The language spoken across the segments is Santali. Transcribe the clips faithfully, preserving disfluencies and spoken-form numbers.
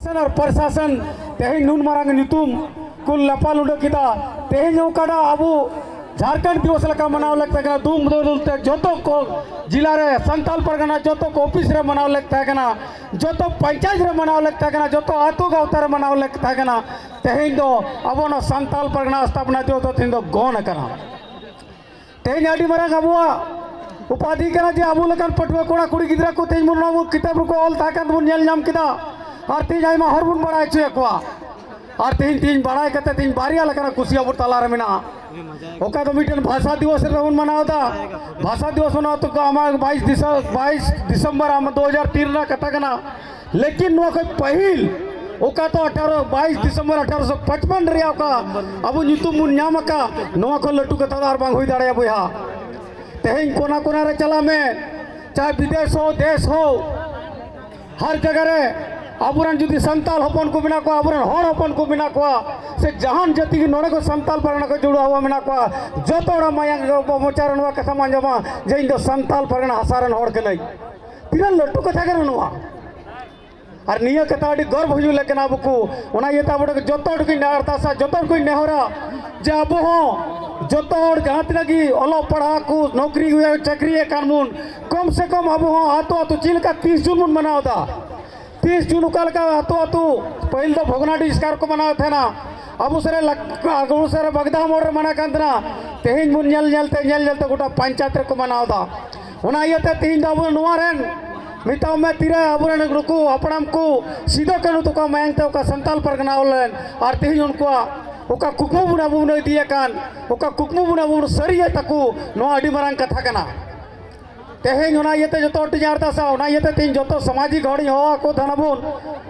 ᱥᱟᱥᱚᱱ ᱟᱨ ᱯᱨᱚᱥᱟᱥᱚᱱ ᱛᱮᱦᱮᱧ ᱱᱩᱱ ᱢᱟᱨᱟᱝ ᱧᱩᱛᱩᱢ ᱠᱚ ᱞᱟᱯᱟ ᱞᱩᱸᱰᱟᱹ ᱠᱮᱫᱟ᱾ ᱛᱮᱦᱮᱧ ᱚᱠᱟᱴᱟᱜ ᱟᱵᱚ ᱡᱷᱟᱨᱠᱷᱚᱸᱰ ᱫᱤᱵᱚᱥ ᱞᱮᱠᱟ ᱢᱟᱱᱟᱣ ᱞᱮᱠ ᱛᱟᱦᱮᱸ ᱠᱟᱱᱟ, ᱫᱩᱢ ᱫᱚᱞ ᱛᱮ ᱡᱚᱛᱚ ᱠᱚ ᱡᱤᱞᱟ ᱨᱮ, ᱥᱟᱱᱛᱟᱞ ᱯᱟᱨᱜᱟᱱᱟ ᱡᱚᱛᱚ ᱠᱚ ᱚᱯᱷᱤᱥ ᱨᱮ ᱢᱟᱱᱟᱣ ᱞᱮᱠ ᱛᱟᱦᱮᱸ ᱠᱟᱱᱟ, ᱡᱚᱛᱚ ᱯᱚᱧᱪᱟᱭᱮᱛ ᱨᱮ ᱢᱟᱱᱟᱣ ᱞᱮᱠ ᱛᱟᱦᱮᱸ ᱠᱟᱱᱟ, ᱡᱚᱛᱚ ᱟᱹᱛᱩ ᱜᱟᱶᱛᱟ ᱨᱮ ᱢᱟᱱᱟᱣ ᱞᱮᱠ ᱛᱟᱦᱮᱸ ᱠᱟᱱᱟ᱾ ᱛᱮᱦᱮᱧ ᱫᱚ ᱟᱵᱚ ᱱᱚᱣᱟ ᱥᱟᱱᱛᱟᱞ ᱯᱟᱨᱜᱟᱱᱟ ᱥᱛᱷᱟᱯᱚᱱᱟ ᱫᱤᱵᱚᱥ ᱫᱚ ᱛᱮᱦᱮᱧ ᱫᱚ ᱜᱚᱱ ᱟᱠᱟᱱᱟ᱾ ᱛᱮᱦᱮᱧ ᱟᱹᱰᱤ ᱢᱟᱨᱟᱝ ᱟᱵᱚᱣᱟᱜ ᱩᱯᱟᱫᱷᱤ ᱠᱟᱱᱟ ᱡᱮ ᱟᱵᱚ ᱞᱮᱠᱟᱱ ᱯᱟᱹᱴᱷᱩᱣᱟᱹ ᱠᱚᱲᱟ ᱠᱩᱲᱤ ᱜᱤᱫᱽᱨᱟᱹ ᱠᱚ ᱛᱮᱦᱮᱧ ᱵᱚᱱ ᱱᱚᱣᱟ ᱠᱤᱛᱟᱹᱵ ᱨᱮᱠᱚ ᱚᱞ ᱛᱟᱦᱮᱸ ᱠᱟᱱ ᱵᱚᱱ ᱧᱮᱞ ᱧᱟᱢ ᱠᱮᱫᱟ᱾ ᱟᱨ ᱛᱮᱦᱮᱧ ᱟᱭᱢᱟ ᱦᱚᱲ ᱵᱚᱱ ᱵᱟᱲᱟᱭ ᱦᱚᱪᱚᱭᱮᱫ ᱠᱚᱣᱟ᱾ ᱟᱨ ᱛᱮᱦᱮᱧ, ᱛᱮᱦᱮᱧ ᱵᱟᱲᱟᱭ ᱠᱟᱛᱮ ᱛᱮᱦᱮᱧ ᱵᱟᱨᱭᱟ ᱞᱮᱠᱟᱱᱟᱜ ᱠᱩᱥᱤ ᱟᱵᱚ ᱛᱟᱞᱟᱨᱮ ᱢᱮᱱᱟᱜᱼᱟ᱾ ᱚᱠᱟ ᱫᱚ ᱢᱤᱫᱴᱮᱱ ᱵᱷᱟᱥᱟ ᱫᱤᱵᱚᱥ ᱨᱮᱵᱚᱱ ᱢᱟᱱᱟᱣ ᱮᱫᱟ᱾ ᱵᱷᱟᱥᱟ ᱫᱤᱵᱚᱥ ᱚᱱᱟ ᱛᱚ ᱟᱢᱟᱜ ᱵᱟᱭᱤᱥ ᱫᱤᱥᱚ-, ᱵᱟᱭᱤᱥ ᱰᱤᱥᱮᱢᱵᱚᱨ ᱟᱢ ᱫᱩ ᱦᱟᱡᱟᱨ ᱛᱤᱱ ᱨᱮᱱᱟᱜ ᱠᱟᱛᱷᱟ ᱠᱟᱱᱟ᱾ ᱞᱮᱠᱤᱱ ᱱᱚᱣᱟ ᱠᱷᱚᱱ ᱯᱟᱹᱦᱤᱞ ᱚᱠᱟ ᱛᱚ ᱟᱴᱷᱟᱨᱚ, ᱵᱟᱭᱤᱥ ᱰᱤᱥᱮᱢᱵᱚᱨ ᱟᱴᱷᱟᱨᱚᱥᱚ ᱯᱟᱸᱪᱯᱟᱱᱱ ᱨᱮᱭᱟᱜ ᱚᱠᱟ ᱟᱵᱚ ᱧᱩᱛᱩᱢ ᱵᱚᱱ ᱧᱟᱢ ᱟᱠᱟᱫ, ᱱᱚᱣᱟ ᱠᱷᱚᱱ ᱞᱟᱹᱴᱩ ᱠᱟᱛᱷᱟ ᱫᱚ ᱟᱨ ᱵᱟᱝ ᱦᱩᱭ ᱫᱟᱲᱮᱭᱟᱜᱼᱟ ᱵᱚᱭᱦᱟ᱾ ᱛᱮᱦᱮᱧ ᱠᱚᱱᱟ ᱠᱚᱱᱟ ᱨᱮ ᱪᱟᱞᱟᱜ ᱢᱮ, ᱪᱟᱦᱮ ᱵᱤᱫᱮᱥ ᱦᱳ, ᱫᱮᱥ ᱦᱳ, ᱦᱟᱨ ᱡᱟᱭᱜᱟ ᱨᱮ ᱟᱵᱚᱨᱮᱱ ᱡᱩᱫᱤ ᱥᱟᱱᱛᱟᱞ ᱦᱚᱯᱚᱱ ᱠᱚ ᱢᱮᱱᱟᱜ ᱠᱚᱣᱟ, ᱟᱵᱚᱨᱮᱱ ᱦᱚᱲ ᱦᱚᱯᱚᱱ ᱠᱚ ᱢᱮᱱᱟᱜ ᱠᱚᱣᱟ, ᱥᱮ ᱡᱟᱦᱟᱱ ᱡᱟᱹᱛᱤ ᱜᱮ ᱱᱚᱰᱮ ᱠᱚ ᱥᱟᱱᱛᱟᱞ ᱯᱟᱨᱜᱟᱱᱟ ᱠᱚ ᱡᱩᱲᱟᱹᱣ ᱦᱚᱲ ᱢᱮᱱᱟᱜ ᱠᱚᱣᱟ, ᱡᱚᱛᱚ ᱦᱚᱲᱟᱜ ᱢᱟᱭᱟᱝ ᱨᱮ ᱢᱚᱪᱟ ᱨᱮ ᱱᱚᱣᱟ ᱠᱟᱛᱷᱟᱢ ᱟᱸᱡᱚᱢᱟ ᱡᱮ ᱤᱧ ᱫᱚ ᱥᱟᱱᱛᱟᱞ ᱯᱟᱨᱜᱟᱱᱟ ᱦᱟᱥᱟ ᱨᱮᱱ ᱦᱚᱲ ᱠᱟᱹᱱᱟᱹᱧ᱾ ᱛᱤᱱᱟᱹᱜ ᱞᱟᱹᱴᱩ ᱠᱟᱛᱷᱟ ᱠᱟᱱᱟ ᱱᱚᱣᱟ᱾ ᱟᱨ ᱱᱤᱭᱟᱹ ᱠᱟᱛᱷᱟ ᱟᱹᱰᱤ ᱜᱚᱨᱵ ᱦᱩᱭᱩᱜ ᱞᱮᱠᱟᱱᱟ ᱟᱵᱚ ᱠᱚ᱾ ᱚᱱᱟ ᱤᱭᱟᱹᱛᱮ ᱟᱵᱚ ᱡᱚᱛᱚ ᱦᱚᱲ ᱠᱚᱧ ᱟᱨᱫᱟᱥᱟ, ᱡᱚᱛᱚ ᱦᱚᱲ ᱠᱚᱧ ᱱᱮᱦᱚᱨᱟ ᱡᱮ ᱟᱵᱚ ᱦᱚᱸ ᱡᱚᱛᱚ ᱦᱚᱲ ᱡᱟᱦᱟᱸ ᱛᱤᱱᱟᱹᱜ ᱜᱮ ᱚᱞᱚᱜ ᱯᱟᱲᱦᱟᱜ ᱠᱚ, ᱱᱚᱠᱨᱤ ᱦᱩᱭᱩᱜ, ᱪᱟᱹᱠᱨᱤᱭᱮᱫ ᱠᱟᱱ ᱵᱚᱱ, ᱠᱚᱢ ᱥᱮ ᱠᱚᱢ ᱟᱵᱚ ᱦᱚᱸ ᱟᱛᱳ ᱟᱛᱳ ᱪᱮᱫ ᱞᱮᱠᱟ ᱛᱤᱥ ᱡᱩᱱ ᱵᱚᱱ ᱢᱟᱱᱟᱣ ᱮᱫᱟ, ᱛᱤᱥ ᱡᱩᱱ ᱚᱠᱟ ᱞᱮᱠᱟ ᱟᱛᱳ ᱟᱛᱳ ᱯᱟᱹᱦᱤᱞ ᱫᱚ ᱵᱷᱚᱜᱽᱱᱟᱰᱤ ᱥᱠᱟᱨ ᱠᱚ ᱢᱟᱱᱟᱣ ᱛᱟᱦᱮᱱᱟ, ᱟᱵᱚ ᱥᱮᱫ ᱨᱮ ᱞᱟᱠ-, ᱟᱵᱚ ᱥᱮᱫ ᱨᱮ ᱵᱟᱜᱽᱫᱟ ᱢᱳᱲ ᱨᱮ ᱢᱟᱱᱟ ᱠᱟᱱ ᱛᱟᱦᱮᱱᱟ, ᱛᱮᱦᱮᱧ ᱵᱚᱱ ᱧᱮᱞ ᱧᱮᱞ ᱛᱮ, ᱧᱮᱞ ᱧᱮᱞ ᱛᱮ ᱜᱚᱴᱟ ᱯᱚᱧᱪᱟᱭᱮᱛ ᱨᱮᱠᱚ ᱢᱟᱱᱟᱣ ᱮᱫᱟ᱾ ᱚᱱᱟ ᱤᱭᱟᱹᱛᱮ ᱛᱮᱦᱮᱧ ᱫᱚ ᱟᱵᱚ ᱱᱚᱣᱟ ᱨᱮᱱ ᱢᱮᱛᱟᱣ ᱢᱮ ᱛᱤᱨᱮ ᱟᱵᱚᱨᱮᱱ ᱱᱩᱠᱩ ᱦᱟᱯᱲᱟᱢ ᱠᱚ ᱥᱤᱫᱩ ᱠᱟᱹᱱᱦᱩ ᱛᱟᱠᱚᱣᱟᱜ ᱢᱟᱭᱟᱝ ᱛᱮ ᱚᱠᱟ ᱥᱟᱱᱛᱟᱞ ᱯᱟᱨᱜᱟᱱᱟ ᱚᱞ ᱞᱮᱱ, ᱟᱨ ᱛᱮᱦᱮᱧ ᱩᱱᱠᱩᱣᱟᱜ ᱚᱠᱟ ᱠᱩᱠᱢᱩ ᱵᱚᱱ ᱟᱵᱚ ᱵᱚᱱ ᱤᱫᱤᱭᱮᱫ ᱠᱟᱱ, ᱚᱠᱟ ᱠᱩᱠᱢᱩ ᱵᱚᱱ ᱟᱵᱚ ᱵᱚᱱ ᱥᱟᱹᱨᱤᱭᱮᱫ ᱛᱟᱠᱚ, ᱱᱚᱣᱟ ᱟᱹᱰᱤ ᱢᱟᱨᱟᱝ ᱠᱟᱛᱷᱟ ᱠᱟᱱᱟ᱾ ᱛᱮᱦᱮᱧ ᱚᱱᱟ ᱤᱭᱟᱹᱛᱮ ᱡᱚᱛᱚ ᱦᱚᱲ ᱴᱷᱮᱱ ᱤᱧ ᱟᱨᱫᱟᱥᱟ, ᱚᱱᱟ ᱤᱭᱟᱹᱛᱮ ᱛᱮᱦᱮᱧ ᱡᱚᱛᱚ ᱥᱟᱢᱟᱡᱤᱠ ᱦᱚᱲᱤᱧ ᱦᱚᱦᱚ ᱟᱠᱚ ᱛᱟᱦᱮᱱᱟ ᱵᱚᱱ,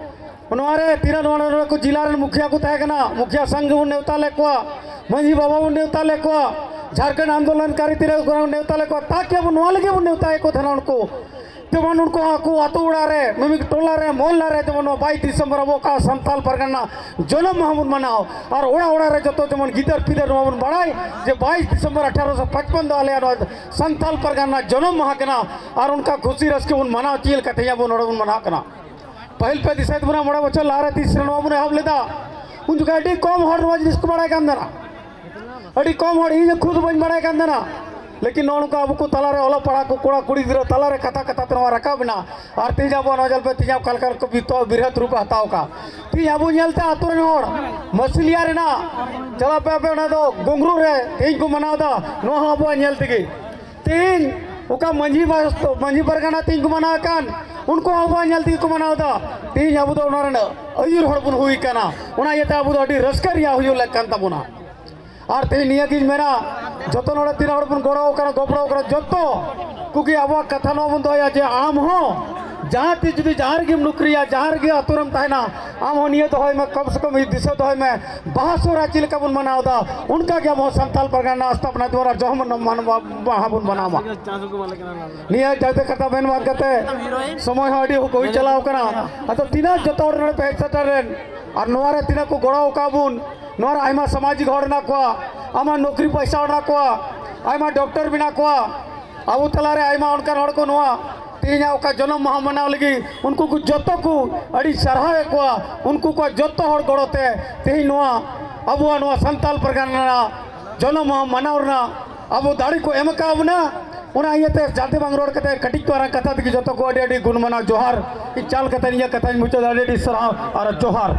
ᱱᱚᱣᱟ ᱨᱮ ᱛᱤᱱᱟᱹᱜ ᱱᱚᱣᱟ ᱱᱚᱰᱮ ᱠᱚ ᱡᱤᱞᱟ ᱨᱮᱱ ᱢᱩᱠᱷᱤᱭᱟᱹ ᱠᱚ ᱛᱟᱦᱮᱸ ᱠᱟᱱᱟ, ᱢᱩᱠᱷᱤᱭᱟᱹ ᱥᱟᱝ ᱜᱮᱵᱚᱱ ᱱᱮᱣᱛᱟ ᱞᱮᱫ ᱠᱚᱣᱟ, ᱢᱟᱹᱡᱷᱤ ᱵᱟᱵᱟ ᱵᱚᱱ ᱱᱮᱣᱛᱟ ᱞᱮᱫ ᱠᱚᱣᱟ, ᱡᱷᱟᱲᱠᱷᱚᱸᱰ ᱟᱱᱫᱳᱞᱚᱱᱠᱟᱨᱤ ᱛᱤᱱᱟᱹᱜ ᱠᱚ ᱱᱮᱣᱛᱟ ᱞᱮᱫ ᱠᱚᱣᱟ, ᱛᱟᱠᱤ ᱟᱵᱚ ᱱᱚᱣᱟ ᱞᱟᱹᱜᱤᱫ ᱵᱚᱱ ᱱᱮᱣᱛᱟᱭᱮᱫ ᱠᱚ ᱛᱟᱦᱮᱱᱟ ᱩᱱᱠᱩ᱾ ᱡᱮᱢᱚᱱ ᱩᱱᱠᱩ ᱟᱠᱚ ᱟᱛᱳ ᱚᱲᱟᱜ ᱨᱮ, ᱢᱤᱢᱤᱫ ᱴᱚᱞᱟ ᱨᱮ, ᱢᱚᱦᱞᱟ ᱨᱮ ᱡᱮᱢᱚᱱ ᱱᱚᱣᱟ ᱵᱟᱭᱤᱥ ᱰᱤᱥᱮᱢᱵᱚᱨ ᱟᱵᱚ ᱚᱠᱟ ᱥᱟᱱᱛᱟᱞ ᱯᱟᱨᱜᱟᱱᱟ ᱡᱚᱱᱚᱢ ᱢᱟᱦᱟ ᱵᱚᱱ ᱢᱟᱱᱟᱣ, ᱟᱨ ᱚᱲᱟᱜ ᱚᱲᱟᱜ ᱨᱮ ᱡᱚᱛᱚ ᱡᱮᱢᱚᱱ ᱜᱤᱫᱟᱹᱨ ᱯᱤᱫᱟᱹᱨ ᱱᱚᱣᱟ ᱵᱚᱱ ᱵᱟᱲᱟᱭ ᱡᱮ ᱵᱟᱭᱤᱥ ᱰᱤᱥᱮᱢᱵᱚᱨ ᱟᱴᱷᱟᱨᱚᱥᱚ ᱯᱟᱸᱪᱯᱚᱱ ᱫᱚ ᱟᱞᱮᱭᱟᱜ ᱱᱚᱣᱟ ᱥᱟᱱᱛᱟᱞ ᱯᱟᱨᱜᱟᱱᱟ ᱡᱚᱱᱚᱢ ᱢᱟᱦᱟ ᱠᱟᱱᱟ, ᱟᱨ ᱚᱱᱠᱟ ᱠᱷᱩᱥᱤ ᱨᱟᱹᱥᱠᱟᱹ ᱵᱚᱱ ᱢᱟᱱᱟᱣ ᱪᱮᱫ ᱞᱮᱠᱟ ᱛᱮᱦᱮᱧ ᱟᱵᱚ ᱱᱚᱰᱮ ᱵᱚᱱ ᱢᱟᱱᱟᱣ ᱠᱟᱱᱟ᱾ ᱯᱟᱹᱦᱤᱞ ᱯᱮ ᱫᱤᱥᱟᱹᱭ ᱛᱟᱵᱚᱱᱟ, ᱢᱚᱬᱮ ᱵᱚᱪᱷᱚᱨ ᱞᱟᱦᱟᱨᱮ ᱛᱤᱥ ᱨᱮ ᱱᱚᱣᱟ ᱵᱚᱱ ᱮᱦᱚᱵ ᱞᱮᱫᱟ, ᱩᱱ ᱡᱚᱠᱷᱟᱡ ᱟᱹᱰᱤ ᱠᱚᱢ ᱦᱚᱲ ᱱᱚᱣᱟ ᱡᱤᱱᱤᱥ ᱠᱚ ᱵᱟᱲᱟᱭ ᱠᱟᱱ ᱛᱟᱦᱮᱱᱟ᱾ ᱟᱹᱰᱤ ᱠᱚᱢ ᱦᱚᱲ, ᱤᱧ ᱦᱚᱸ ᱠᱷᱩᱫ ᱵᱟᱹᱧ ᱵᱟᱲᱟᱭ ᱠᱟᱱ ᱛᱟᱦᱮᱱᱟ᱾ ᱞᱮᱠᱤᱱ ᱱᱚᱜᱼᱚ ᱱᱚᱝᱠᱟ ᱟᱵᱚ ᱠᱚ ᱛᱟᱞᱟᱨᱮ, ᱚᱞᱚᱜ ᱯᱟᱲᱦᱟᱜ ᱠᱚ ᱠᱚᱲᱟ ᱠᱩᱲᱤ ᱜᱤᱫᱽᱨᱟᱹ ᱛᱟᱞᱟᱨᱮ ᱠᱟᱛᱷᱟ ᱠᱟᱛᱷᱟ ᱛᱮ ᱱᱚᱣᱟ ᱨᱟᱠᱟᱵ ᱮᱱᱟ᱾ ᱟᱨ ᱛᱮᱦᱮᱧ ᱟᱵᱚᱣᱟᱜ ᱱᱚᱣᱟ ᱧᱮᱞ ᱯᱮ, ᱛᱮᱦᱮᱧ ᱚᱠᱟ ᱞᱮᱠᱟ ᱠᱚ ᱵᱤᱛᱚ-, ᱵᱤᱨᱦᱟᱹᱛ ᱨᱩᱯ ᱮ ᱦᱟᱛᱟᱣ ᱠᱟᱜ᱾ ᱛᱮᱦᱮᱧ ᱟᱵᱚ ᱧᱮᱞᱛᱮ ᱟᱛᱳ ᱨᱮᱱ ᱦᱚᱲ ᱢᱟᱹᱥᱤᱞᱤᱭᱟ ᱨᱮᱱᱟᱜ ᱪᱟᱞᱟᱜ ᱯᱮ, ᱟᱯᱮ ᱚᱱᱟ ᱫᱚ ᱜᱩᱝᱨᱩ ᱨᱮ ᱛᱮᱦᱮᱧ ᱠᱚ ᱢᱟᱱᱟᱣ ᱮᱫᱟ᱾ ᱱᱚᱣᱟ ᱦᱚᱸ ᱟᱵᱚᱣᱟᱜ ᱧᱮᱞ ᱛᱮᱜᱮ᱾ ᱛᱮᱦᱮᱧ ᱚᱠᱟ ᱢᱟᱹᱡᱷᱤ ᱵᱟ-, ᱢᱟᱹᱡᱷᱤ ᱯᱟᱨᱜᱟᱱᱟ ᱛᱮᱦᱮᱧ ᱠᱚ ᱢᱟᱱᱟᱣ ᱠᱟᱱ, ᱩᱱᱠᱩ ᱦᱚᱸ ᱟᱵᱚᱣᱟᱜ ᱧᱮᱞ ᱛᱮᱜᱮ ᱠᱚ ᱢᱟᱱᱟᱣ ᱮᱫᱟ᱾ ᱛᱮᱦᱮᱧ ᱟᱵᱚ ᱫᱚ ᱚᱱᱟ ᱨᱮᱱᱟᱜ ᱟᱹᱭᱩᱨ ᱦᱚᱲ ᱵᱚᱱ ᱦᱩᱭ ᱠᱟᱱᱟ᱾ ᱚᱱᱟ ᱤᱭᱟᱹᱛᱮ ᱟᱵᱚ ᱫᱚ ᱟᱹᱰᱤ ᱨᱟᱹᱥᱠᱟᱹ ᱨᱮᱭᱟᱜ ᱦᱩᱭᱩᱜ ᱞᱮᱠ ᱠᱟᱱ ᱛᱟᱵᱚᱱᱟ᱾ ᱟᱨ ᱛᱮᱦᱮᱧ ᱱᱤᱭᱟᱹ ᱜᱤᱧ ᱢᱮᱱᱟ, ᱡᱚᱛᱚ ᱱᱚᱰᱮ ᱛᱤᱱᱟᱹᱜ ᱦᱚᱲ ᱵᱚᱱ ᱜᱚᱲᱚ ᱟᱠᱟᱱᱟ, ᱜᱚᱯᱲᱚ ᱟᱠᱟᱱᱟ, ᱡᱚᱛᱚ ᱠᱚᱜᱮ ᱟᱵᱚᱣᱟᱜ ᱠᱟᱛᱷᱟ ᱱᱚᱣᱟ ᱵᱚᱱ ᱫᱚᱦᱚᱭᱟ ᱡᱮ ᱟᱢ ᱦᱚᱸ ᱡᱟᱦᱟᱸ ᱛᱤᱥ ᱡᱩᱫᱤ ᱡᱟᱦᱟᱸ ᱨᱮᱜᱮᱢ ᱱᱚᱠᱨᱤᱭᱟ, ᱡᱟᱦᱟᱸ ᱨᱮᱜᱮ ᱟᱛᱳ ᱨᱮᱢ ᱛᱟᱦᱮᱱᱟ, ᱟᱢ ᱦᱚᱸ ᱱᱤᱭᱟᱹ ᱫᱚᱦᱚᱭ ᱢᱮ, ᱠᱚᱢ ᱥᱮ ᱠᱚᱢ ᱫᱤᱥᱟᱹ ᱫᱚᱦᱚᱭ ᱢᱮ, ᱵᱟᱦᱟ ᱥᱚᱦᱨᱟᱭ ᱪᱮᱫ ᱞᱮᱠᱟ ᱵᱚᱱ ᱢᱟᱱᱟᱣ ᱮᱫᱟ, ᱚᱱᱠᱟ ᱜᱮ ᱟᱵᱚ ᱦᱚᱸ ᱥᱟᱱᱛᱟᱞ ᱯᱟᱨᱜᱟᱱᱟ ᱟᱥᱛᱷᱟᱯᱚᱱᱟ ᱫᱩᱣᱟᱨᱟ ᱡᱚᱦᱚᱢ ᱢᱟᱱ-, ᱢᱟᱦᱟ ᱵᱚᱱ ᱢᱟᱱᱟᱣ ᱢᱟ᱾ ᱱᱤᱭᱟᱹ ᱡᱟᱭᱜᱟ ᱠᱟᱛᱷᱟ ᱢᱮᱱ ᱵᱟᱫ ᱠᱟᱛᱮ ᱥᱚᱢᱚᱭ ᱦᱚᱸ ᱟᱹᱰᱤ ᱦᱩᱭ ᱪᱟᱞᱟᱣ ᱠᱟᱱᱟ᱾ ᱟᱫᱚ ᱛᱤᱱᱟᱹᱜ ᱡᱚᱛᱚ ᱦᱚᱲ ᱱᱚᱰᱮ ᱯᱮ ᱦᱮᱡ ᱥᱮᱴᱮᱨ ᱮᱱ ᱟᱨ ᱱᱚᱣᱟ ᱨᱮ ᱛᱤᱱᱟᱹᱜ ᱠᱚ ᱜᱚᱲᱚ ᱟᱠᱟᱫ ᱵᱚᱱ, ᱱᱚᱣᱟ ᱨᱮ ᱟᱭᱢᱟ ᱥᱟᱢᱟᱡᱤᱠ ᱦᱚᱲ ᱢᱮᱱᱟᱜ ᱠᱚᱣᱟ, ᱟᱭᱢᱟ ᱱᱚᱠᱨᱤ ᱯᱚᱭᱥᱟ ᱦᱚᱲ ᱢᱮᱱᱟᱜ ᱠᱚᱣᱟ, ᱟᱭᱢᱟ ᱰᱚᱠᱴᱚᱨ ᱢᱮᱱᱟᱜ ᱠᱚᱣᱟ, ᱟᱵᱚ ᱛᱟᱞᱟᱨᱮ ᱟᱭᱢᱟ ᱚᱱᱠᱟᱱ ᱦᱚᱲ ᱠᱚ ᱱᱚᱣᱟ ᱛᱮᱦᱮᱧᱟᱜ ᱚᱠᱟ ᱡᱚᱱᱚᱢ ᱢᱟᱦᱟ ᱢᱟᱱᱟᱣ ᱞᱟᱹᱜᱤᱫ ᱩᱱᱠᱩ ᱠᱚ ᱡᱚᱛᱚ ᱠᱚ ᱟᱹᱰᱤ ᱥᱟᱨᱦᱟᱣᱮᱫ ᱠᱚᱣᱟ᱾ ᱩᱱᱠᱩ ᱠᱚᱣᱟᱜ ᱡᱚᱛᱚ ᱦᱚᱲ ᱜᱚᱲᱚᱛᱮ ᱛᱮᱦᱮᱧ ᱱᱚᱣᱟ ᱟᱵᱚᱣᱟᱜ ᱱᱚᱣᱟ ᱥᱟᱱᱛᱟᱞ ᱯᱟᱨᱜᱟᱱᱟ ᱨᱮᱱᱟᱜ ᱡᱚᱱᱚᱢ ᱢᱟᱦᱟ ᱢᱟᱱᱟᱣ ᱨᱮᱱᱟᱜ ᱟᱵᱚ ᱫᱟᱲᱮ ᱠᱚ ᱮᱢ ᱟᱠᱟᱫ ᱵᱚᱱᱟ᱾ ᱚᱱᱟ ᱤᱭᱟᱹᱛᱮ ᱡᱟᱛᱮ ᱵᱟᱝ ᱨᱚᱲ ᱠᱟᱛᱮ ᱠᱟᱹᱴᱤᱡ ᱯᱟᱨᱟᱝ ᱠᱟᱛᱷᱟ ᱛᱮᱜᱮ ᱡᱚᱛᱚ ᱠᱚ ᱟᱹᱰᱤ ᱟᱹᱰᱤ ᱜᱩᱱ ᱢᱟᱱᱟᱣ ᱡᱚᱦᱟᱨ᱾ ᱤᱧ ᱪᱟᱞ ᱠᱟᱛᱮ ᱤᱧᱟᱹᱜ ᱠᱟᱛᱷᱟᱧ ᱢᱩᱪᱟᱹᱫᱟ᱾ ᱟᱹᱰᱤ ᱟᱹᱰᱤ ᱥᱟᱨᱦᱟᱣ ᱟᱨ ᱡᱚᱦᱟᱨ᱾